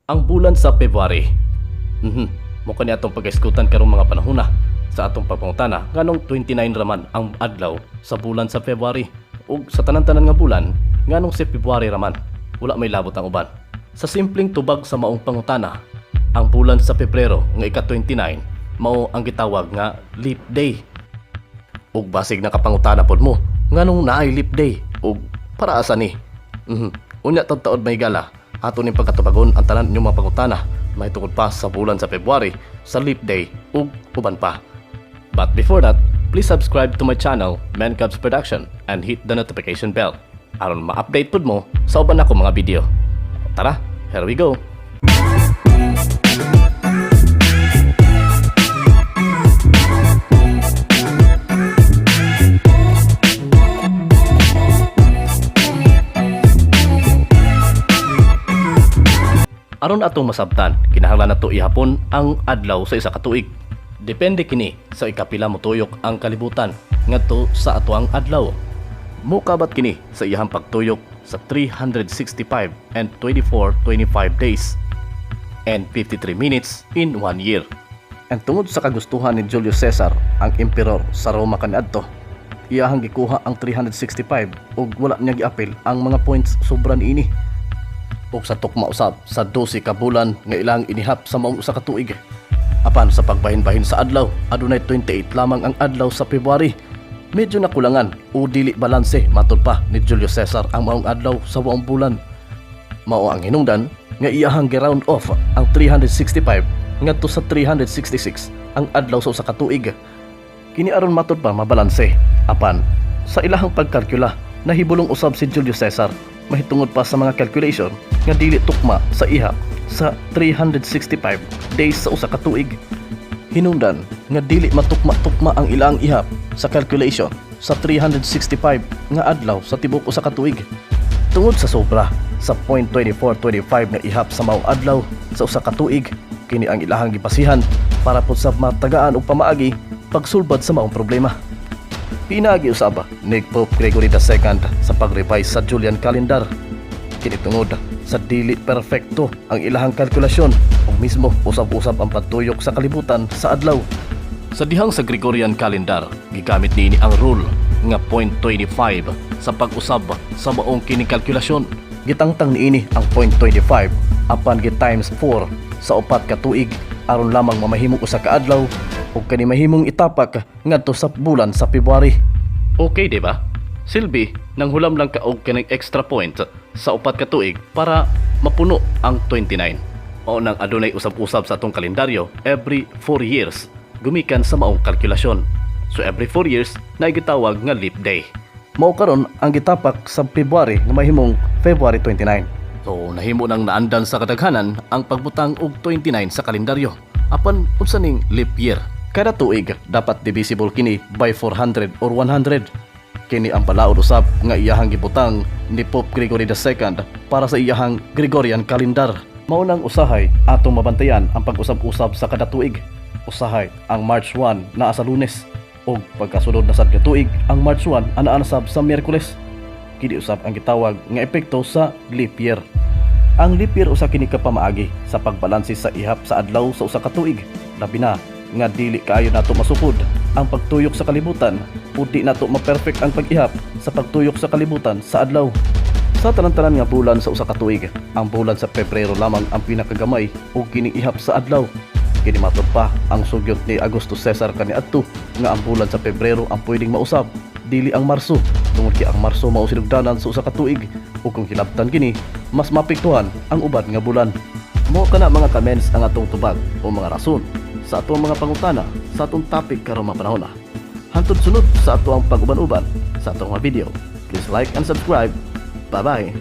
Ang bulan sa February. Mo kani atong pag-iskutan karong mga panahona sa atong pagpangutana nganong 29 raman ang adlaw sa bulan sa February ug sa tanan-tanan nga bulan, nganong si February raman, wala may labot ang uban. Sa simpleng tubag sa maong pangutana, ang bulan sa Pebrero nga ika-29 mao ang gitawag nga leap day. Ug basig nakapangutana pod mo nganong naay leap day ug para asa ni? Unya taud-taud, may gala, ato ning pagkatubagon ang tanan inyong mga pangutana mahitungod pa sa bulan sa February, sa leap day ug uban pa. But before that, please subscribe to my channel, Man Cubs Production, and hit the notification bell aron ma-update pud mo sa uban nako mga video. Tara, here we go. Aron atong masabtan, kinahanglan nato ihapon ang adlaw sa isa ka tuig. Depende kini sa ikapila motuyok ang kalibutan ngadto sa atoang adlaw. Mukabat kini sa iyahang pagtuyok sa 365 and 24.25 days and 53 minutes in one year. And tungod sa kagustuhan ni Julius Caesar, ang emperor sa Roma kaniadto, iyahang gikuha ang 365 ug wala niya giapil ang mga points sobra niini ug sa tukma usab sa 12 ka bulan nga ilang inihap sa maong usa ka tuig. Apan sa pagbahin-bahin sa adlaw, adunay 28 lamang ang adlaw sa February. Medyo nakulangan o dili balanse matud pa ni Julius Caesar ang maong adlaw sa buong bulan. Mao ang hinungdan nga iyahang gi-round off ang 365 ngadto sa 366 ang adlaw sa usa ka tuig. Kini aron matud pa mabalanse. Apan sa ilahang pagkalkula, nahibulong usab si Julius Caesar mahitungod pa sa mga calculation nga dili tukma sa ihap sa 365 days sa usa ka tuig. Hinungdan nga dili matukma-tukma ang ilang ihap sa calculation sa 365 nga adlaw sa tibok usa ka tuig. Tungod sa sobra sa 0.2425 nga ihap sa maong adlaw sa usa ka tuig, kini ang ilahang gibasihan para pud sa matagaan og pamaagi pagsulbad sa maong problema. Pinaagi usab ni Pope Gregory II sa pag-revise sa Julian calendar. Kini tungod sa dili perpekto ang ilahang kalkulasyon ug mismo usab-usab ang pagtuyok sa kalibutan sa adlaw. Sa dihang sa Gregorian calendar, gigamit niini ang rule nga 0.25 sa pag-usab sa maong kini kalkulasyon. Gitangtang niini ang 0.25 apan gi times 4 sa 4 ka tuig aron lamang mamahimong usa ka adlaw ug kani mahimong itapak ngadto sa bulan sa February. Okay, di ba? Silbi, nang hulam lang ka og kining extra point sa 4 ka tuig para mapuno ang 29. Mao nang adunay usab-usab sa atong kalendaryo every 4 years gumikan sa maong kalkulasyon. So every 4 years na gitawag nga leap day. Mao karon ang gitapak sa February nga mahimong February 29. So nahimo nang naandan sa kadaghanan ang pagbutang og 29 sa kalendaryo. Apan unsa ning leap year? Kada tuig dapat divisible kini by 400 or 100. Kini ang balaod usab nga iyahang gibutang ni Pope Gregory II para sa iyahang Gregorian calendar. Mao nang usahay atong mabantayan ang pag-usab-usab sa kada tuig. Usahay ang March 1 naa sa Lunes ug pagkasunod na sad nga tuig ang March 1 anaa na sab sa Miyerkules. Kini usab ang gitawag nga epekto sa leap year. Ang leap year usa kini ka pamaagi sa pagbalanse sa ihap sa adlaw sa usa ka tuig. Labi na nga dili kaayo nato masukod ang pagtuyok sa kalibutan o di nato ma-perfect ang pag-ihap sa pagtuyok sa kalibutan sa adlaw. Sa tanan-tanan nga bulan sa usa ka tuig, ang bulan sa Pebrero lamang ang pinakagamay og kining ihap sa adlaw. Kini matud pa ang sugyot ni Augustus Caesar kaniadto nga ang bulan sa Pebrero ang pwedeng mausab, dili ang Marso, tungod kay ang Marso mao sinugdanan sa usa ka tuig ug kung hilabtan kini, mas maapektuhan ang uban nga bulan. Mao kana, mga kamens, ang atong tubag o mga rason sa atong mga pangutana sa atong topic karong mga panahon na. Hantod sunod sa atoang pag-uban-uban sa atong mga video. Please like and subscribe. Bye-bye.